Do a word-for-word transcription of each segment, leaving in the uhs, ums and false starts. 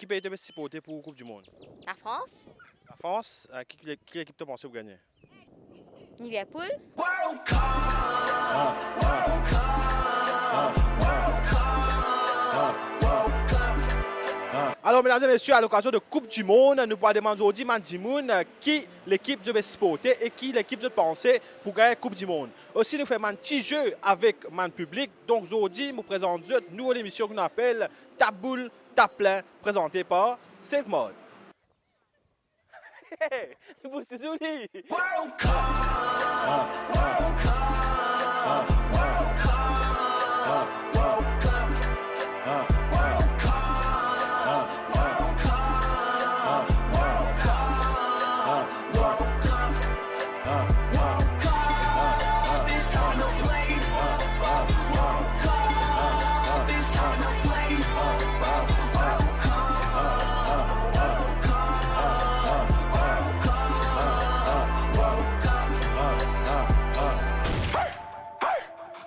Ki pei to pe siporte pou Koup di Mond? Lafrans. Lafrans, eh, ki, ki, ki lekip to panse pou gagne? Liverpool. Alor, medam e mesie, a lokazion de Koup di Mond, nou pou al demann zordi bann dimoun, eh, ki lekip zot pe siporte e ki lekip zot panse pou gagn Koup di Mond. Osi, nou fer bann ti ze avek bann piblik. Donk, zordi, mo prezant zot nouvo lemision ki nou apel Tap Boul, Tap Plin, prezante par Save Mart. Hey, li bouz touzour li.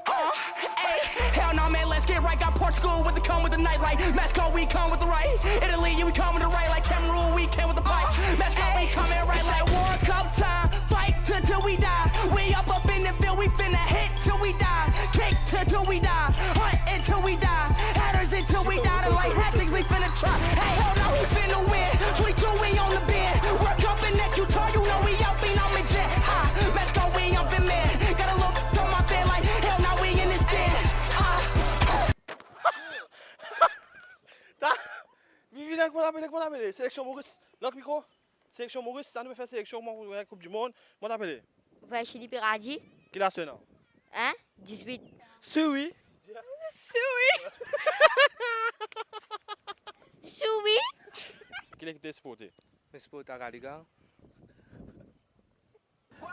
Uh, ay, hell no, man, let's get right. Got Portugal with the come with the night light. Mexico, we come with the right. Italy, yeah, we come with the right. Like Cameroon, we came with the pipe. Mexico, we coming right like World Cup time. Fight till, till we die. We up, up in the field, we finna hit till we die. Kick till, till we die. Hunt until we die. Haters until we die. The light hatchings, we finna try. Hey, hell no, we finna win. Twenty-two, we on the bend. World Cup in that Utah, you know we out, we on the jet. Ha, Mexico, we up in man. Got a look on my fan like, hell no, we in this den. Ha. Ta, vini, vini, kouma apele, kouma apele? Seleksion Moris. Lot mikro. Seleksion Moris, sa nou pe fer seleksion, kouma pou gagn Koup di Mond. Kouma apele? Virginie Peradi. Ki las to ena? Hein? Dizwit. Souri. Souri. Souri. Ki lekip to siporte? Mo siport La Liga.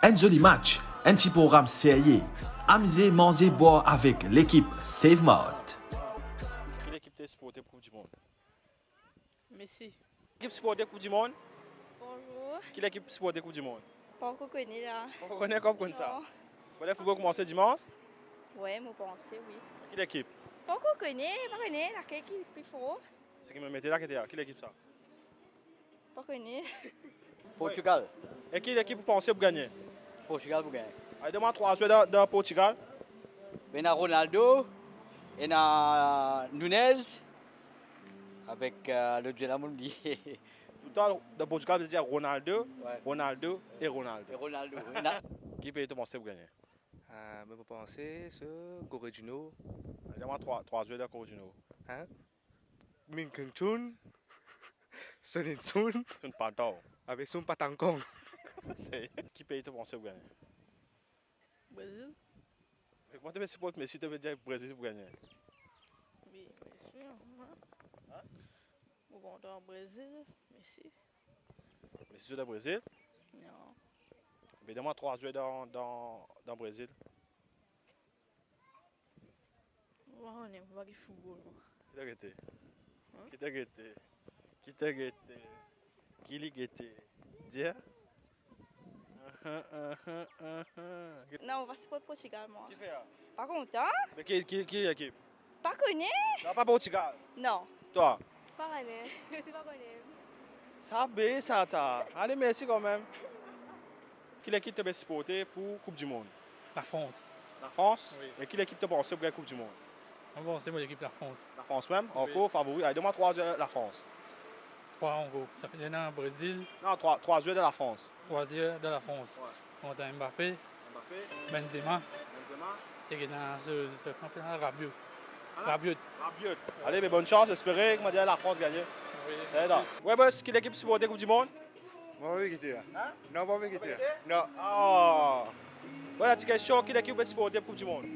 Enn zoli match, enn ti program serye. Amize, manze, bwar avek lekip Save Mart. Ki lekip to siporte pou Koup di Mond? Messi. Lekip siporte Koup di Mond? Bonzour. Ki lekip siporte Koup di Mond? Pankor kone la. Pankor kone, kom konn sa? Non. Bon, le foutbol koumanse dimans? Wi, mo panse, wi. Ki lekip? Pankor kone, pa kone, lakel ki pli for. Seki mo mete la, ki lekip sa? Pa kone. Portugal. E ki lekip ou panse pou gagne? Portugal pou gagne. Ale, donn mwa trwa zwer dan, dan Portugal. Ena Ronaldo, ena Nunez, avek, eh, lot zwer la, mo bliye. Toultan, dan Portugal, zot dir Ronaldo, wi, Ronaldo e Ronaldo. E Ronaldo, wi. Ki pei to panse pou gagne? Eh, mo panse se Kore di Nor. Ale, donn mwa trwa, trwa zwer dan Kore di Nor. Hein? Min Kyung Chun, Son In Sun, Sun Pantang. Avek Sun Patankong. Se, ki pei to panse pou gagne? Brezil. Me kouma to pe siport Messi, to pe dir Brezil pou gagne? Wi, bien sir, mwa. Hein? Mo kontan Brezil, Messi. Messi zwe dan Brezil? Non. Be, donn mwa trwa zwer dan, dan, dan Brezil. Mo pa kone, mo pa get foutbol, mwa. Ki to gete? Hein? Ki to gete? Ki to gete? Ki li gete? Dir? Ahan, ahan, ahan. Non, mo pa siport Portugal, mwa. Ki fer la? Pa kontan. Me ki, ki, ki lekip? Pa kone. Non, pa Portugal. Non. Twa? Pa kone. Mo osi pa kone. Sa be sa ta. Ale, mersi kanmem. Ki lekip to pe siporte pou Koup di Mond? Lafrans. Lafrans? Wi. E ki lekip to panse pou gagn Koup di Mond? Mo panse mo lekip Lafrans. Lafrans mem? Wi. Ankor favori? Ale, donn mwa trwa zwer Lafrans. Trwa ankor. Sa fer ena Brezil. Non, trwa, trwa zwer de Lafrans. Trwa zwer de Lafrans. Wi. Bon, ena Mbappé. Mbappé. Benzema. Benzema. E ena, se, se, kouma apel sa, Rabiot. Ala? Rabiot. Rabiot. Ale, be, bonn sans, espere, kouma dir, Lafrans gagne. Wi. Wi, boss, ki lekip siporte Koup di Mond? Mo pa pe gete la. Hein? Non, mo pa pe gete la. Pa pe gete? Non. Ah. Bon, ena ti kestion, ki lekip ou pe siporte pou Koup di Mond?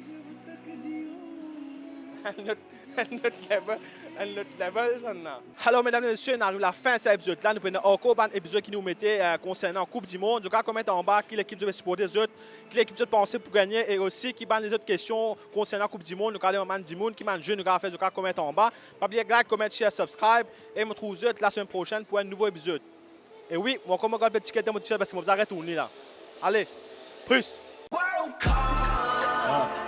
Enn lot, enn lot level, enn lot level, sa la. Alor, medam e mesie, nou ariv lafin sa epizod la. Nou pou ena ankor bann epizod ki nou mete, eh, konsernan Koup di Mond. Zot kapav koment anba ki lekip zot pe siporte zot, ki lekip zot panse pou gagne, e osi ki bann lezot kestion konsernan Koup di Mond. Nou kapav demann bann dimoun, ki bann ze nou kapav fer, zot kapav koment anba. Pa bliye like, comment, share, subscribe, e mo trouv zot lasemenn prosenn pou enn nouvo epizod. E wi, mo ankor mo gard pe tiket dan mo tiket parski mo bizin retourn li la. Ale, peace. World Cup.